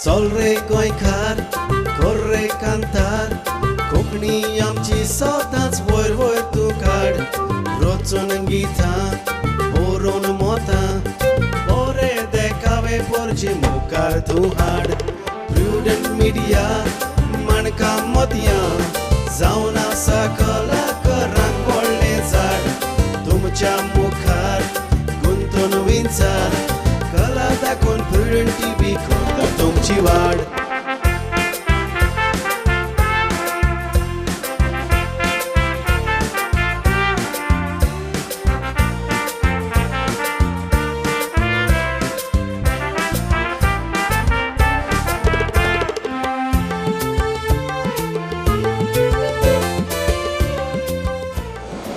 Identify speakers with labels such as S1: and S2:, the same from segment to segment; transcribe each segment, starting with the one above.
S1: चल रे गोंयकार कर रे कांतार कोंकणी आमची सदांच वयर वयर तूं काड रचून गितां बरोवन मोतां बरे देखावे पोरचे मुखार तूं हाड प्रुडंट मिडिया माणका मोतयां जावन आसा कलाकारांक व्हडलें झाड तुमच्या मुखार गुंतून विंचार कला दाखोवन प्रुडंट टीव्ही करता तुमची वाड.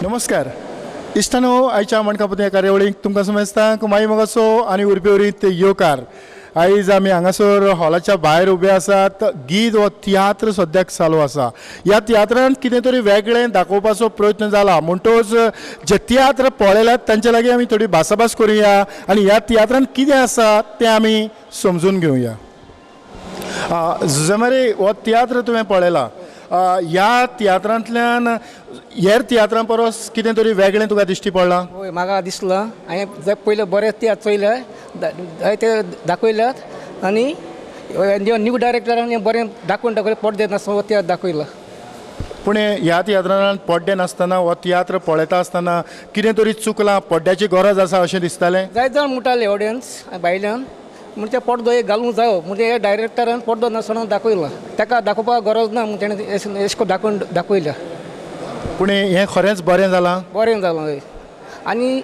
S2: नमस्कार इश्टानो, आयच्या माणकापोती ह्या कार्यावळीक तुमकां समजता माई मोगाचो आनी उर्बेवरीत येवकार. आयज आमी हांगासर हॉलाच्या भायर उबे आसात. गीत हो तियात्र सद्याक चालू आसा. ह्या तियात्रांत कितें तरी वेगळें दाखोवपाचो प्रयत्न जाला, म्हणटोच जे तियात्र पळयल्यात तांचे लागीं आमी थोडी भासाभास करुया आनी ह्या तियात्रांत कितें आसा तें आमी समजून घेवया. जुजेमारी, हो तियात्र तुवें पळयला, ह्या तियात्रांतल्यान हेर तियात्रां परस कितें तरी वेगळें तुका दिश्टी पडलां?
S3: हय, म्हाका दिसलां. हांवें पयलें बरें तियात्र चोयले, जायते दाखयल्यात आनी न्यू डायरेक्टरान बरें दाखोवन दाखयलें, पड्डे नासतना हो तियात्र दाखयला.
S2: पूण ह्या तियात्रान पड्डे नासतना हो तियात्र पळयता आसतना कितें तरी चुकलां, पड्ड्याची गरज आसा अशें दिसतालें?
S3: जायते जाण म्हणटाले ऑडियन्स भायल्यान, म्हणजे पड्डो एक घालूंक जायो, म्हणजे डायरेक्टरान पड्डो नासतना दाखयला, ताका दाखोवपाक गरज ना म्हूण तेणें एशें करून दाखोवन दाखयला.
S2: पूण हें खरेंच बरें जालां?
S3: बरें जालां हय. आनी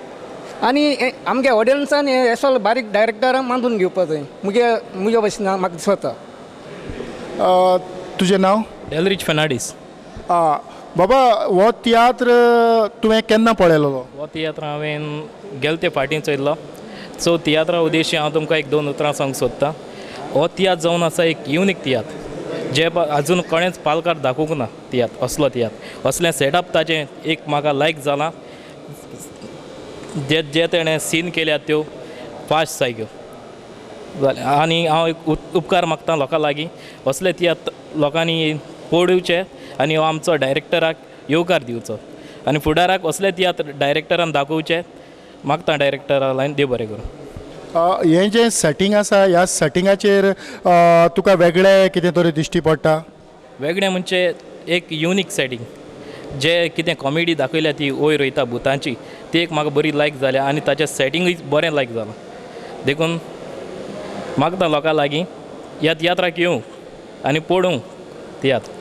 S3: आनी आमगे ऑडियन्सान हें असो बारीक डायरेक्टरान मानून घेवपा जाय, मुगे मुगे भशेन म्हाका दिसता.
S2: तुजें नांव?
S4: डेलरीच फेर्नांडीस.
S2: बाबा, हो तियात्र तुवें केन्ना पळयलो?
S4: हो तियात्र हांवें गेले ते फाटीं चोयल्लो. सो तियात्रा उद्देशी हांव तुमकां एक दोन उतरां सांगूंक सोदतां. हो तियात्र जावन आसा एक युनीक तियात्र, जे आजून कोणेंच पालकार दाखोवंक ना तियात्र, असलो तियात्र, असलें सेटअप ताचें एक म्हाका लायक जालां. जे जे तेणें सीन केल्यात त्यो फास्ट सारक्यो जालें. आनी हांव एक उपकार मागता लोकां लागीं, असले तियात्र लोकांनी पळोवचे आनी हो आमचो डायरेक्टराक येवकार दिवचो आनी फुडाराक असले तियात्र डायरेक्टरान दाखोवचे मागता डायरेक्टरा लायन. देव बरें करूं.
S2: हें जें सेटींग आसा, ह्या सेटिंगाचेर तुका वेगळें कितें तरी दिश्टी पडटा?
S4: वेगळें म्हणजे एक युनीक सेटींग, जे कितें कॉमेडी दाखयल्या ती वयर वयता भुतांची, ती एक म्हाका बरी लायक जाल्या आनी ताचें सेटिंगूय बरें लायक जालां. देखून मागता लोकां लागीं ह्या तियात्राक येवंक आनी पळोवंक तियात्र.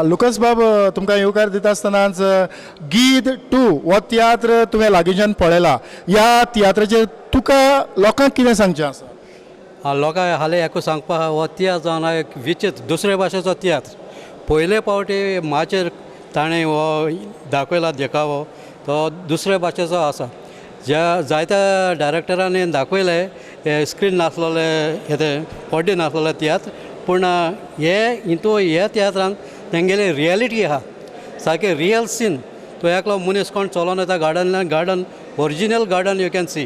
S2: लुकस बाब, तुमकां येवकार दिता आसतनाच गीत 2 हो तियात्र तुवें लागींच्यान पळयला, ह्या तियात्राचेर तुका लोकांक कितें सांगचें आसा?
S5: लोकांक हालीं एकू सांगपा, हो तियात्र जावन एक विचित्र दुसरे भाशेचो तियात्र. पयले फावटी माचेर ताणें हो दाखयला देखावो, तो दुसरे भाशेचो आसा. ज्या जायत्या डायरेक्टरांनी दाखयले स्क्रीन नासलेले, हें पड्डे नासलेले तियात्र, पूण हे हितू ह्या तियात्रान तेंगेली रियलिटी आहा, सारकें रियल सीन. तो एकलो मनीस कोण चलोन येता गार्डनल्यान, garden original garden you can see,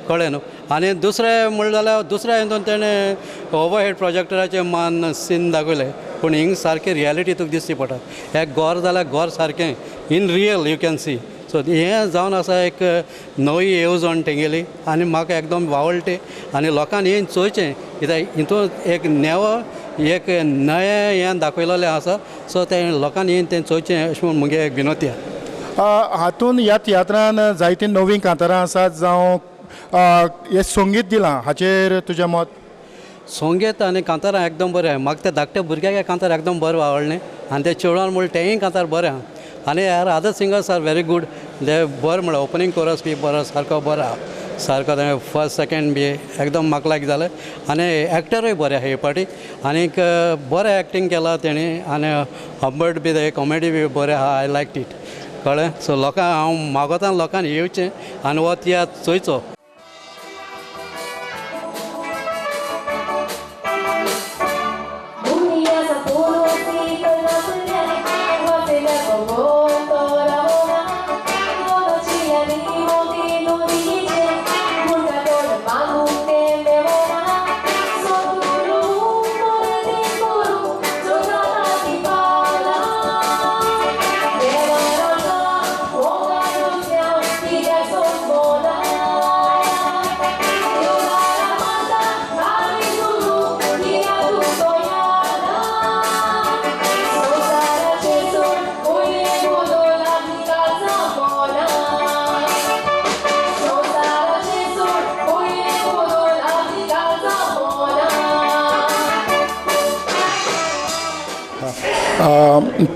S5: कळ्ळें न्हू. आनी दुसरें म्हणलें जाल्यार दुसऱ्या हितून तेणें ओवरहेड प्रोजेक्टराचेर मान सीन दाखयलें, पूण हिंग सारकें रियलिटी तुका दिसची पडटा. एक गोर जाल्यार गोर सारकें in real you can see. So हें जावन आसा एक नवी येवजण तेंगेली आनी म्हाका एकदम आवडटी आनी लोकांनी येवन चोयचें, कित्याक हितून एक नेवो एक नयें हें दाखयलेलें आसा. सो तें लोकांनी येवन तें चोयचें अशें म्हूण मुगे एक विनोती आहा.
S2: हातून ह्या तियात्रान जायतीं नवीं कांतारां आसात जावं हें संगीत दिलां हाचेर तुजें मत?
S5: संगीत आनी कांतारां एकदम बरें आहा. म्हाका ते धाकटे भुरग्याक कांतार एकदम बरें आवडलें आनी ते चेडवान म्हणलें तेंय कांतार बरें आहा. आनी यार other singers are very good, ते बरें म्हणल्यार ओपनींग कोरस बी बरो सारको बरो आहा, सारको तें फर्स्ट सेकेंड बी एकदम म्हाका लायक जालें. आनी एक्टरूय बरें आहा हे पाटी, आनीक बरें एक्टींग केलां तेणी, आनी हंबर्ट बी ते कॉमेडी बी बरें आहा. I like it, कळ्ळें. सो लोकांक हांव मागोता लोकांनी येवचें आनी हो तियात्र चोयचो.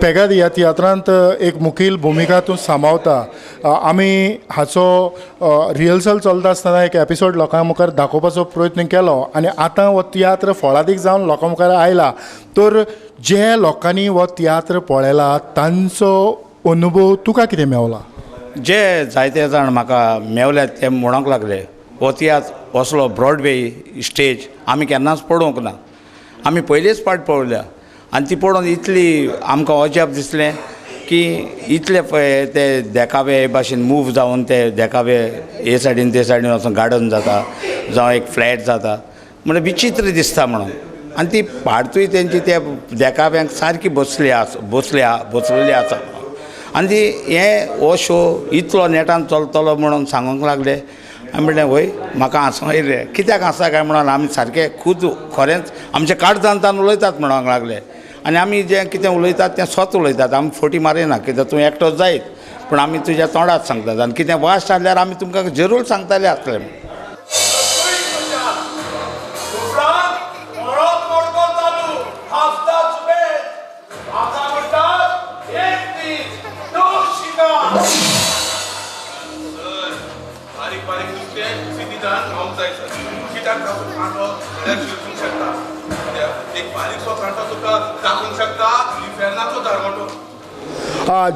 S2: पेगाद ह्या तियात्रांत एक मुखेल भुमिका तूं सांबाळता. आमी हाचो रिहर्सल चलता आसतना एक एपिसोड लोकां मुखार दाखोवपाचो प्रयत्न केलो आनी आतां हो तियात्र फळादीक जावन लोकां मुखार आयला. तर जे लोकांनी हो तियात्र पळयला तांचो अनुभव तुका कितें मेवला?
S6: जे जायते जाण म्हाका मेवल्यात ते म्हणूंक लागले हो तियात्र असलो ब्रॉडवे स्टेज आमी केन्नाच पळोवंक ना, आमी पयलीच पाट पळोवल्या आनी ती पळोवन इतली आमकां अजाप दिसलें की इतले पळय ते देखावे हे भाशेन मूव जावन ते देखावे हे सायडीन ते सायडीन वचून गार्डन जाता जावं एक फ्लॅट जाता म्हणल्यार विचित्र दिसता म्हणून. आनी ती पार्टूय तेंची त्या देखाव्यांक सारकी बसली आसा बसलेली आसा. आनी ती हें हो शो इतलो नेटान चलतलो म्हणून सांगूंक लागले. आमी म्हणलें वय म्हाका हांसूंक येयलें, कित्याक हांसता काय म्हणून आमी सारकें खूद खरेंच आमच्या काळजांतान उलयतात म्हणूंक लागले. आनी आमी जें कितें उलयतात तें स्वत उलयतात, आमी फोटी मारिना कित्याक तूं एकटो जायत पूण आमी तुज्या तोंडात सांगतात आनी कितें वास्ट जाल्यार आमी तुमकां जरूर सांगताले आसले.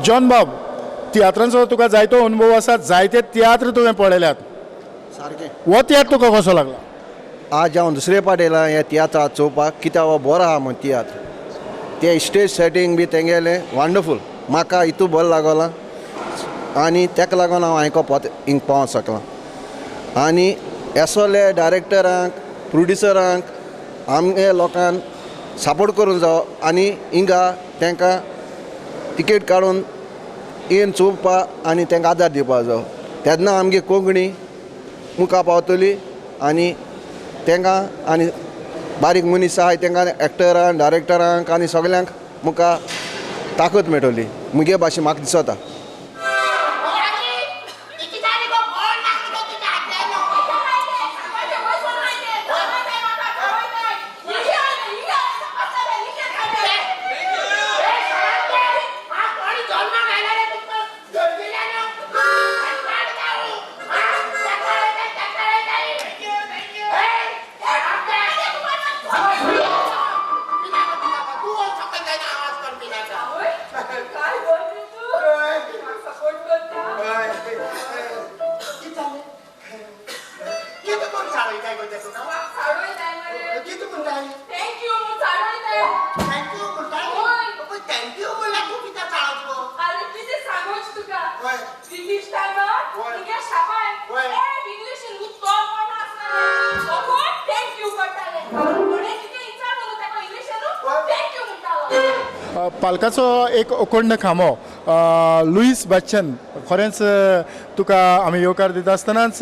S2: जॉन बाब, तियात्रांचो तुका जायतो अनुभव आसा, जायते तियात्र तुवें पळयल्यात,
S7: सारकें
S2: हो तियात्र तुका कसो लागला?
S7: आज हांव दुसरे पाट येयला ह्या तियात्राक चोवपाक, कित्याक हो बरो आहा म्हण तियात्र, ते स्टेज सेटींग बी तेंगेलें वंडरफूल, म्हाका हितू बरो लागोला आनी तेका लागून हांव आयको पोत हिंग पावोंक शकलां. आनी असले डायरेक्टरांक प्रोड्युसरांक आमगे लोकांक सपोर्ट करूंक जावो आनी हिंगा तांकां तिकेट काडून येवन चोवपाक आनी तांकां आदार दिवपाक जावो, तेन्ना आमगे कोंकणी मुखार पावतली आनी तांकां आनी बारीक मनीस आहाय तांकां एक्टरांक डायरेक्टरांक आनी सगल्यांक मुखार ताकद मेळटली मुगे भाशेन म्हाका दिसता.
S2: पालकाचो एक अखंड खांबो लुईस बच्चन, खरेंच तुका आमी येवकार दिता आसतनाच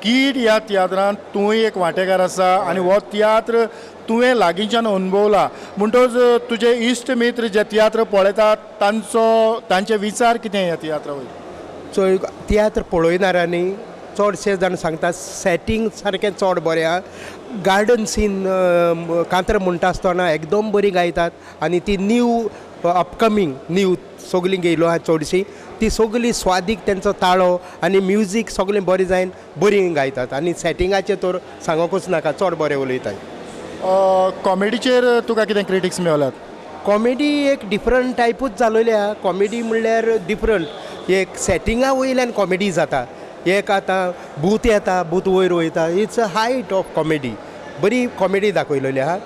S2: गीड ह्या तियात्रांत तूंय एक वांटेकार आसा आनी हो तियात्र तुवें लागींच्यान अनुभवला, म्हणटच तुजे इश्ट मित्र जे तियात्र पळयतात तांचो तांचे विचार कितें ह्या तियात्रा वयर?
S8: चोय, तियात्र पळयणाऱ्यांनी चडशे जाण सांगता सेटींग सारकें चड बरें आहा. गार्डन सीन कांतार म्हणटा आसतना एकदम बरी गायतात आनी ती न्यू अपकमींग न्यू सगलीं घेयलो आहा चडशीं ती सगळीं स्वादीक तेंचो ताळो आनी म्युजीक सगळें बरें जायन बरी गायतात आनी सेटिंगाचें तर सांगूंकच नाका, चड बरें उलयतात.
S2: कॉमेडीचेर तुका कितें क्रिटिक्स मेवल्यात?
S8: कॉमेडी एक डिफरंट टायपूच जालोली आहा. कॉमेडी म्हणल्यार डिफरंट एक सेटिंगा वयल्यान कॉमेडी जाता. एक आतां भूत येता, भूत वयर वयता, it's a height of comedy. बरी कॉमेडी दाखयलेली आहा,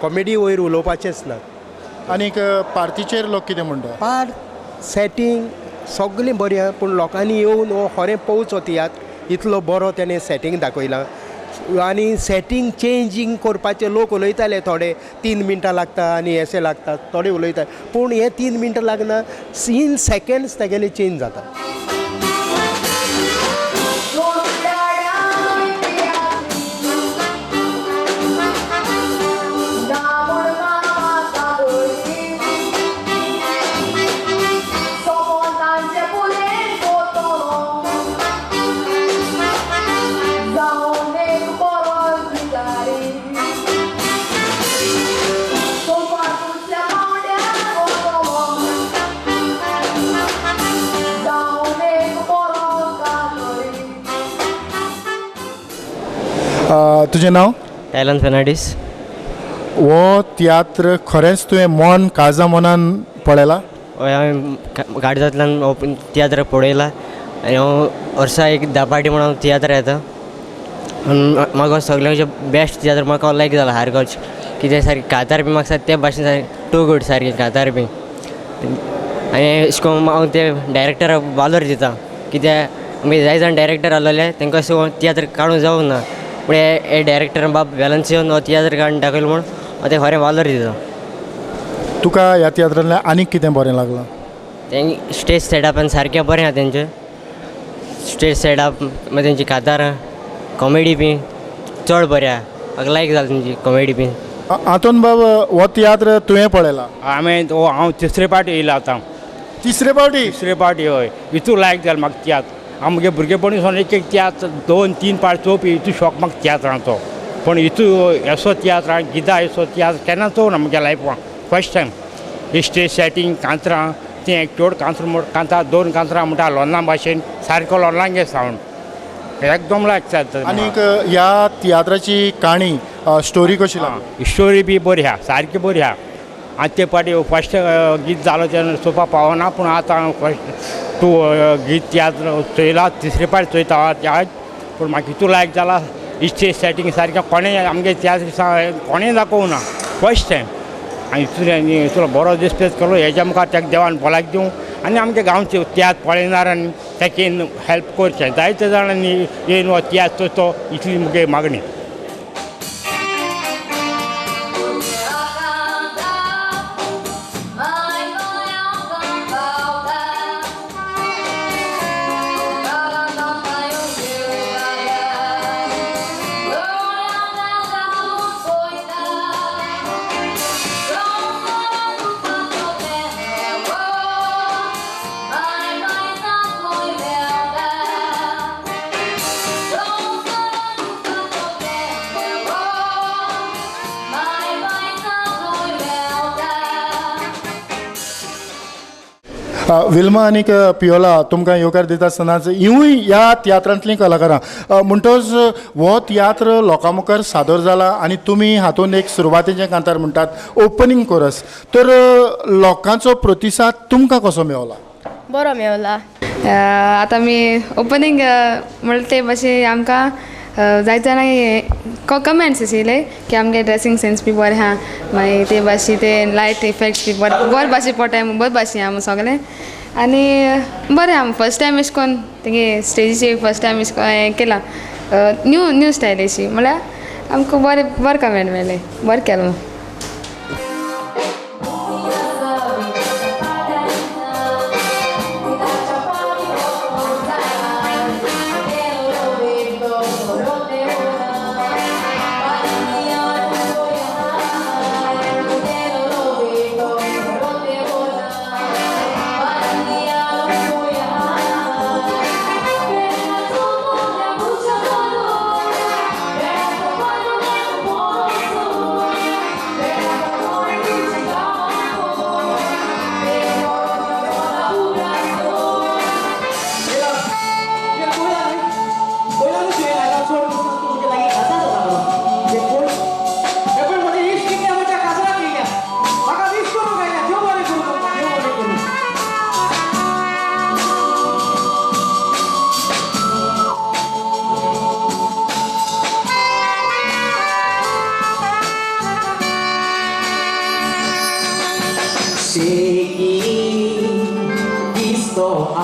S8: कॉमेडी वयर उलोवपाचेंच ना.
S2: आनीक पार्टीचेर लोक कितें म्हणटा?
S8: पार्ट सेटींग सगळें बरें आहा, पूण लोकांनी येवन हो खरें पळोवचो तियात्र, इतलो बरो तेणें सेटींग दाखयलां. आनी सेटींग चेंजींग करपाचे लोक उलयताले थोडे 3 मिनटां लागता आनी अशें लागता थोडे उलयता, पूण हे 3 मिनटां लागना, इन सेकेंड्स तेगेले चेंज जाता.
S2: तुजें नांव?
S9: एलन फेर्नांडीस.
S2: हो तियात्र खरेंच तुवें मन काळजा मनान पळयला?
S9: हय, हांवें काळजांतल्यान हो तियात्र पळयला आनी हांव वर्सा एक 10 फावटी म्हूण हांव तियात्र येता. म्हाका सगळ्यांचे बेस्ट तियात्र म्हाका लायक जाला सारकोच, कितें सारकें कांतार बी म्हाका ते भाशेन सारकें टू गूड सारकें कांतार बी. आनी अशें करून हांव ते डायरेक्टराक वालोर दिता, कित्याक आमी जाय जाण डायरेक्टर आसलेले तांकां अशें तियात्र काडूंक जावंक ना, पूण हे डायरेक्टर बाब बॅलन्स येवन हो तियात्र काडून दाखयलो म्हूण हांव ते खरें वालोर दिता.
S2: तुका ह्या तियात्रांतल्यान आनीक कितें बरें लागलां?
S9: तेंगे स्टेज सेटअप आनी सारकें बरें आहा तेंचें, स्टेज सेटअप मागीर तेंची कांतारां कॉमेडी बी चड बरें आहा, म्हाका लायक जाला तेंची कॉमेडी बी.
S2: आंतोन बाब, हो तियात्र तुवें पळयला?
S6: हांवें हांव तिसरे पावटी येयला आतां.
S2: तिसरे पावटी?
S6: तिसरे पावटी हय. इतू लायक जालें म्हाका तियात्र. हांव म्हगे भुरगेपणी सावन एक एक तियात्र 2-3 पावट चोवपी, इतू शॉक म्हाका तियात्रांचो. पूण इतू असो तियात्र गिदा असो तियात्र केन्ना चोवना म्हज्या लायफान, फर्स्ट टायम. स्टेज सेटींग कांतरां तें एक चोड कांतर कांतार 2 कांतरां म्हणटा लोर्ना भाशेन सारको लोर्नांगे सावंड एकदम लायक जाता.
S2: आनीक ह्या तियात्राची काणी स्टोरी कशी लागली?
S6: स्टोरी बी बरी आहा, सारकी बरी आहा. आनी ते पाटी फर्स्ट गीत जालो तेन्ना सोपा पावना, पूण आतां फर्स्ट टू गीत तियात्र चोयला, तिसरे पाटी चोयता हांव, पूण म्हाका इतू लायक जाला. स्टेज सेटींग सारकें कोणें आमगे तियात्र कोणें दाखोवना, फर्स्ट टायम. आनी इतून इतलो बरो डिस्प्लेस केलो हेज्या मुखार ताका देवान भलायकी दिवं आनी आमच्या गांवचे तियात्र पळयणार आनी ताका येवन हेल्प करचें. जायते जाणांनी येवन हो तियात्र चोयचो इतली मुगे मागणी.
S2: विल्मा आनीक पियोला, तुमकां येवकार दिता आसतनाच हिवूय ह्या तियात्रांतलीं कलाकारां, म्हणटच हो तियात्र लोकां मुखार सादर जाला आनी तुमी हातूंत एक सुरवातेचें कांतार म्हणटात ओपनींग कोरस, तर लोकांचो प्रतिसाद तुमकां कसो मेवला?
S10: बरो मेवला. आतां आमी ओपनींग म्हणटा ते भाशेन आमकां जायते जाणां कमेंट्स आशिल्ले की आमगे ड्रेसींग सेन्स बी बरें आहा, मागीर ते भाशेन ते लायट इफेक्ट्स बी बरें बरें भाशेन पडटाय, बरें भाशेन आहा सगळें आनी बरें आहा. फर्स्ट टायम अशें करून तेगे स्टेजीचेर फर्स्ट टायम अशें करून हें केलां, न्यू न्यू स्टायल अशी, म्हळ्यार आमकां बरें बरें कमेंट मेळ्ळें, बरें केलां.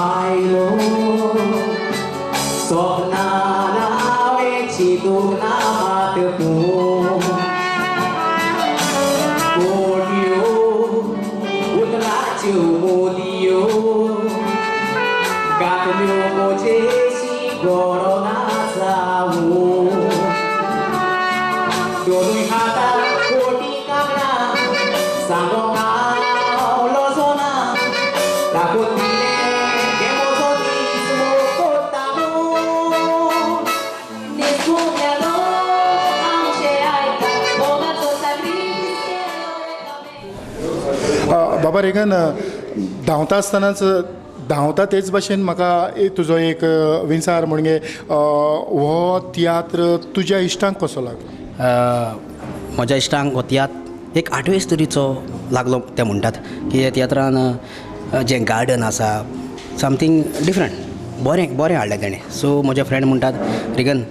S11: आयलो स्वप्नान हांवें चिंतूंक ना मात पूण कोटयो उतराच्यो मोदयो घातल्यो म्हजेशी गोडो ना जावूं दोनूय हातार कोटी कांकणां सांगोंक हांव लजोना दाखोवन दिलें तें म्हजो दीस मोग कोत्ता म्हूण न्हेसूंक गेलो आमचें आयता मोगाचो साक्रिफीस केलो एकामेका.
S2: बाबा रेगन, धांवता आसतनाच धांवता तेच भाशेन म्हाका एक तुजो एक विंसार म्हणजे हो तियात्र तुज्या इश्टांक कसो लागलो?
S12: म्हज्या इश्टांक हो तियात्र एक आठवेच तरेचो लागलो. ते म्हणटात की ह्या तियात्रान जें गार्डन आसा समथींग डिफरंट, बरें बरें हाडलें तेणें. सो म्हजे फ्रेंड म्हणटात, रिगन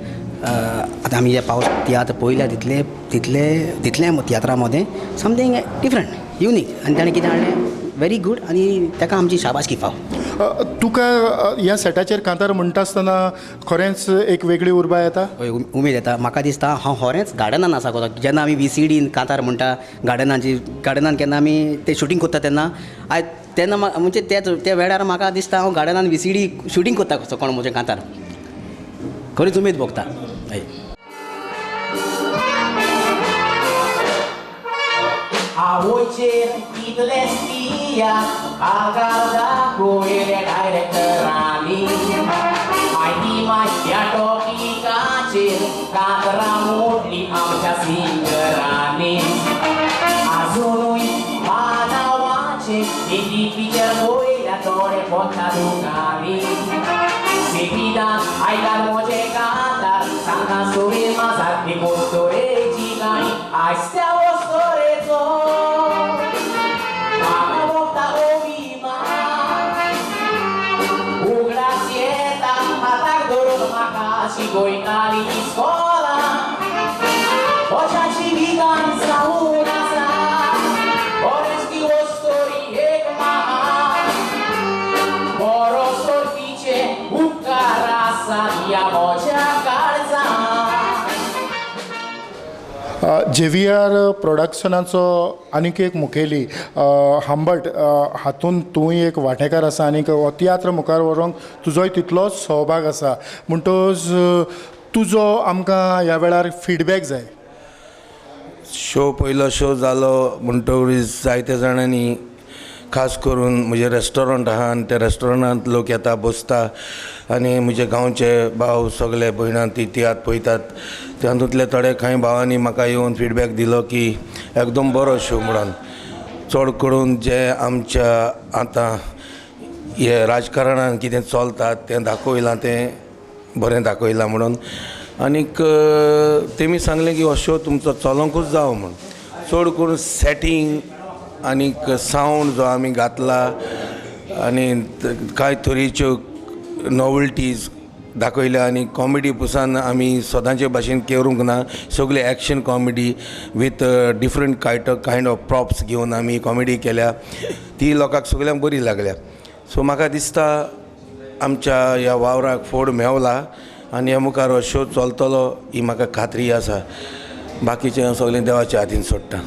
S12: आतां आमी जे पावस तियात्र पळयल्या तितले तितले तितले तियात्रा मदें समथींग डिफरंट युनीक आनी ताणें कितें हाडलें व्हेरी गूड आनी ताका आमची शाबासकी फाव.
S2: तुका ह्या सेटाचेर कांतार म्हणटा आसतना खरेंच एक वेगळी उर्बा येता?
S12: हय, उमेद येता. म्हाका दिसता हांव खरेंच गार्डनान आसा कसो. जेन्ना आमी VCDन कांतार म्हणटा गार्डनाची गार्डनान केन्ना आमी ते शुटींग करता तेन्ना आयज तेन्ना म्हणजे त्या वेळार म्हाका दिसता हांव गार्डनान VCD shooting करता कसो कोण म्हजें कांतार. खरीच उमेद भोगता. हय.
S11: आवयचेर कितलेच तियात्र आगार दाखयले डायरेक्टरांनी मागीर मागीर टॉपिकाचेर कातरां मोडली आमच्या सिंगरांनी आजुनूय मानवाचेर हिंदी पिक्चर पळयल्या थोडे पोटा दुकांनी सिटिदान आयकाल म्हजें कांतार सांगा सोरे मासार ही कोस्तोरेची काणी आयस्त्या वस्तोरेचो म्हाका भोगता अभिमान उगडास येता हाताक धरून म्हाका शिकयताली इस्कोलान वशाची विधान जावन आसा खरेंच ती वस्तोरी एक महान बरो सोडपीचे उपकार आसा ह्या म्हज्या काळजान.
S2: जेवीआर प्रोडक्शनाचो आनीक एक मुखेली हांबट, हातूंत तूंय एक वांटेकार आसा आनीक हो तियात्र मुखार व्हरूंक तुजोय तितलोच सहभाग आसा, म्हणटकच तुजो आमकां ह्या वेळार फिडबॅक जाय.
S13: शो पयलो शो जालो म्हणटकच जायते जाणांनी खास करून म्हजें रेस्टॉरंट आहा आनी त्या रेस्टॉरंटांत लोक येता बसता आनी म्हजे गांवचे भाव सगळे भयणां ती तियात्र पळयतात. तातूंतले थोडे कांय भावांनी म्हाका येवन फिडबॅक दिलो की एकदम बरो शो म्हणून. चड करून जे आमच्या आतां हे राजकारणान कितें चलता तें दाखयलां, तें बरें दाखयलां म्हणून. आनीक तेमी सांगलें की हो शो तुमचो चलोंकूच जावो म्हूण. चड करून सेटींग आनीक सावंड जो आमी घातला आनी कांय तरेच्यो नॉवल्टीज दाखयल्या आनी कॉमेडी पुसान आमी सदांचे भाशेन करूंक ना, सगळे action comedy with different kind of props घेवन आमी कॉमेडी केल्या, ती लोकांक सगळ्यांक बरी लागल्या. सो म्हाका दिसता आमच्या ह्या वावराक फोड मेवला आनी ह्या मुखार हो शो चलतलो ही म्हाका खात्री आसा. बाकीचें हांव सगळें देवाच्या हातीन सोडटा.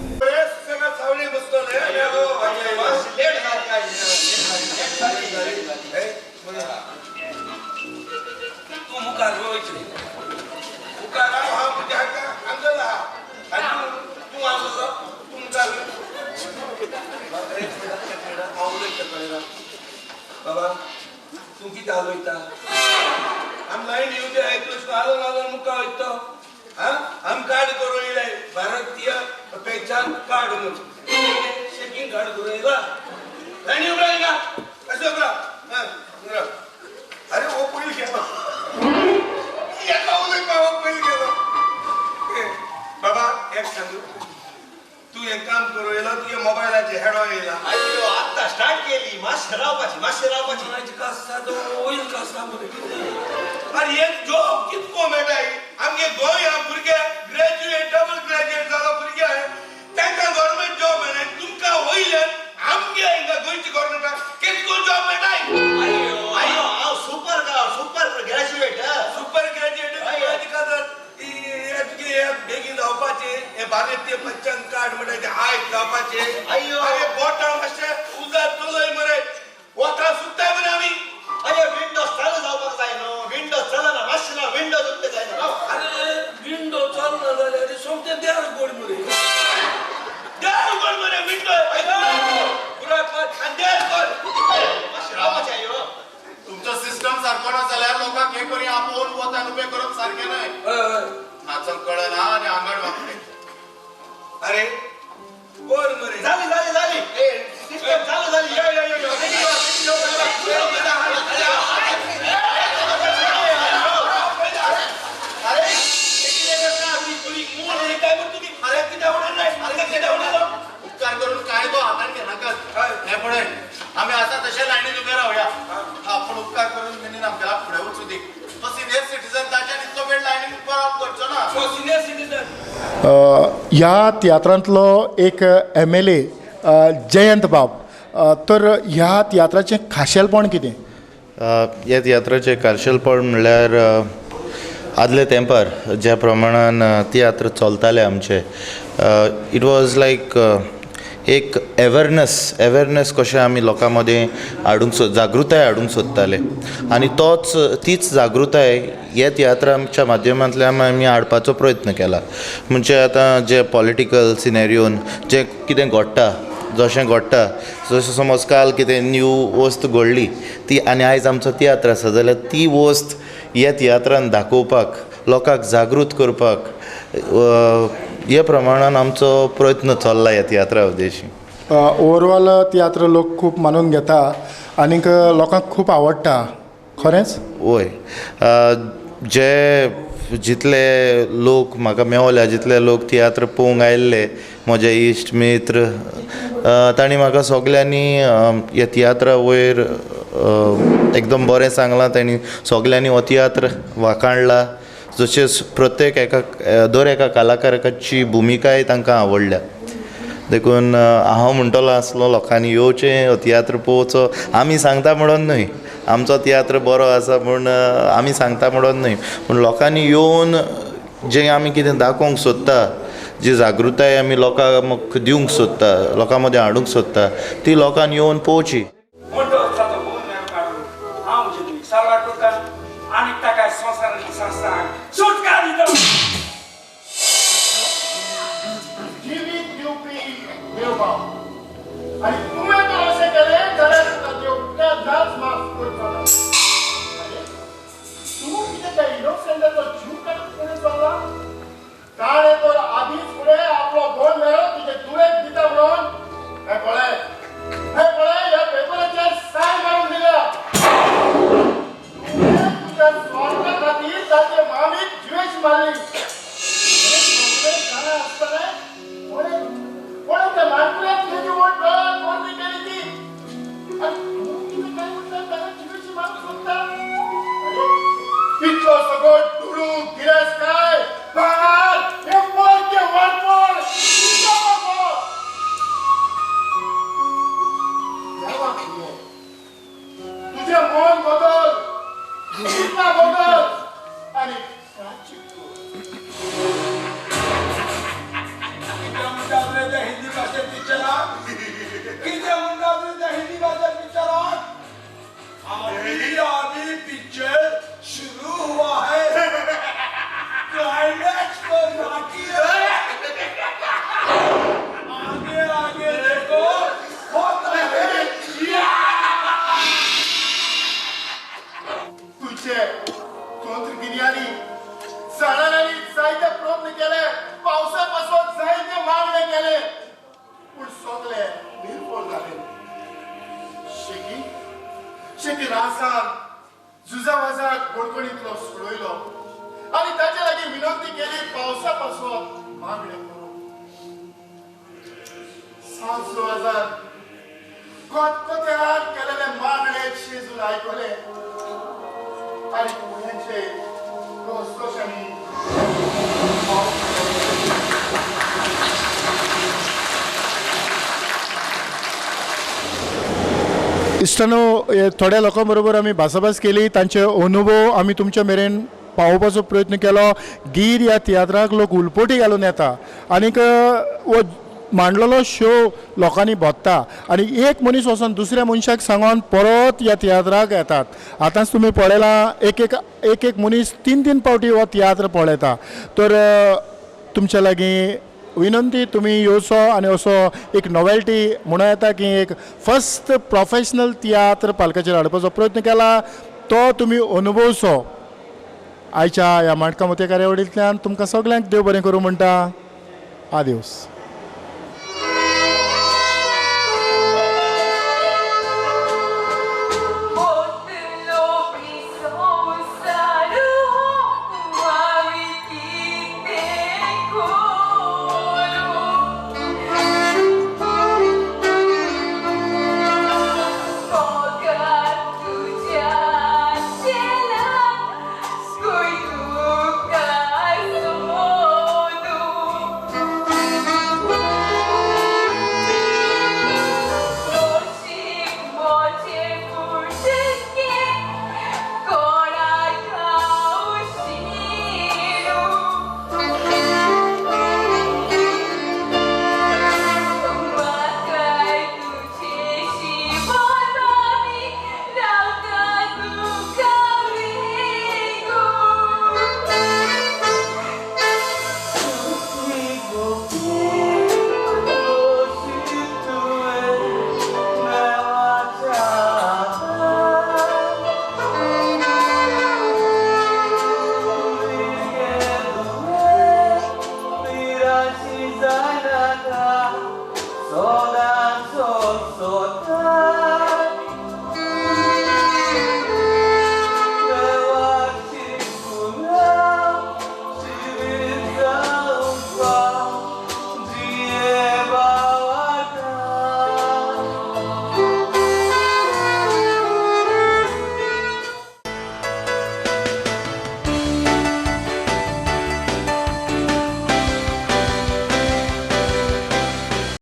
S14: बाबा तूं कितें उलयता? आम लायन येवचे आयकलो आलो आलो मुखार वयता. आम कार्ड करून येयलाय भारतीय पहचान कार्ड म्हणून शेकिंग कार्ड करून येयला. लायन येवं का कशें उबरा? अरे हो पयलीं गेलो येता उलयता हो पयलीं गेलो. बाबा एक सांगू, तूं हें काम करूं येयला, तुगे मोबायलाचेर हेडो येयला.
S15: आत्तां स्टार्ट केली मातशें रावपाची मातशें रावपाची.
S14: कास्ता तो ओयल कास्ता मरे. अरे एक जॉब कितको मेळटा आमगे गोंया भुरगे ग्रॅज्युएट डबल ग्रॅज्युएट जालो भुरगे तांकां गव्हर्मेंट जॉब मेळना, तुमकां वयल्यान आमगे हिंगा गोंयच्या गव्हर्मेंटाक कितको जॉब मेळटा. रावपाचे. अरे बोटा मातशें उजार चलय मरे, वता सुकताय मरे आमी.
S15: अरे विंडो चालू जावपाक जाय न्हू, विंडो चलना मातशें ना, विंडो उकते जाय न्हू.
S14: अरे विंडो चलना जाल्यार सोमतें देर उगड मरे, देर उगड मरे विंडो पुराय आनी देर कर
S15: मातशें रावपाचें. आयो
S16: तुमचो सिस्टम सारको ना जाल्यार लोकांक हे करी आपोवन वतान उबें करप सारकें न्हय. नाचोंक कळना आनी आंगण वागते.
S14: अरे कोर मरे
S15: जाली जाली जाली सिस्टम चालू जाली.
S14: यो यो यो अरे
S16: उपकार करून कायदो हातान घेनाकात. हें पळय आमी आसा तशें लायनीन उबे रावया. हा पूण उपकार करून मिनीन आमगेला फुडें वचूं दी. तो सिनियर सिटीजन ताच्यान इतलो वेळ लायनीन उबो रावंक करचो ना.
S14: सिनियर सिटीजन
S2: ह्या तियात्रांतलो एक MLA Jayant बाब, तर ह्या तियात्राचें खाशेलपण कितें?
S17: ह्या तियात्राचें खाशेलपण म्हणल्यार आदले तेंपार ज्या प्रमाणान तियात्र चलताले आमचे, it was लायक एक एवेरनस कशें आमी लोकां मदीं हाडूंक जागृताय हाडूंक सोदताले आनी तीच जागृताय ह्या तियात्राच्या माध्यमांतल्यान आमी हाडपाचो प्रयत्न केला. म्हणजे आतां जे पॉलिटिकल सिनेरियोन जें कितें घडटा, जशें घडटा, जशें समज काल कितें न्यू वस्त घडली ती आनी आयज आमचो तियात्र आसा जाल्यार ती वस्त ह्या तियात्रान दाखोवपाक, लोकांक जागृत करपाक हे प्रमाणान आमचो प्रयत्न चल्ला ह्या तियात्रा उद्देशी.
S2: ओवरऑल तियात्र लोक खूब मानून घेता आनीक लोकांक खूब आवडटा, खरेंच?
S17: वय, जे जितले लोक म्हाका मेवल्या, जितले लोक तियात्र पळोवंक आयिल्ले म्हजे इश्ट मित्र, तांणी म्हाका सगल्यांनी ह्या तियात्रा वयर एकदम बरें सांगलां. तांणी सगल्यांनी हो तियात्र वाखाणला. जशें प्रत्येक एका दर एका कलाकाराची भुमिकाय तांकां आवडल्या. देखून हांव म्हणटलो आसलो लोकांनी येवचें, हो तियात्र पळोवचो. आमी सांगता म्हणून न्हय आमचो तियात्र बरो आसा पूण आमी सांगता म्हणून न्हय, पूण लोकांनी येवन जें आमी कितें दाखोवंक सोदता, जी जागृताय आमी लोकांक दिवंक सोदता, लोकां मदीं हाडूंक सोदता, ती लोकांनी येवन पळोवची.
S2: इश्टांनो, थोड्या लोकां बरोबर आमी भासाभास केली, तांचे अनुभव आमी तुमच्या मेरेन पावोवपाचो प्रयत्न केलो. गीर ह्या तियात्राक लोक उलपोटी घालून येता आनीक हो मांडलेलो शो लोकांनी भोगता आनी एक मनीस वचोन दुसऱ्या मनशाक सांगोन परत ह्या तियात्राक येतात. आतांच तुमी पळयलां एक एक एक एक मनीस तीन तीन पावटी हो तियात्र पळयता. तर तुमच्या लागीं विनंती, तुमी येवचो आनी असो एक नॉवेल्टी म्हणूं येता की एक फर्स्ट प्रोफेशनल तियात्र पालकाचेर हाडपाचो प्रयत्न केला तो तुमी अनुभवचो. आयच्या ह्या माणकां मोतया कार्यावळींतल्यान तुमकां सगल्यांक देव बरें करूं म्हणटा. आदिवस.
S11: Squeak.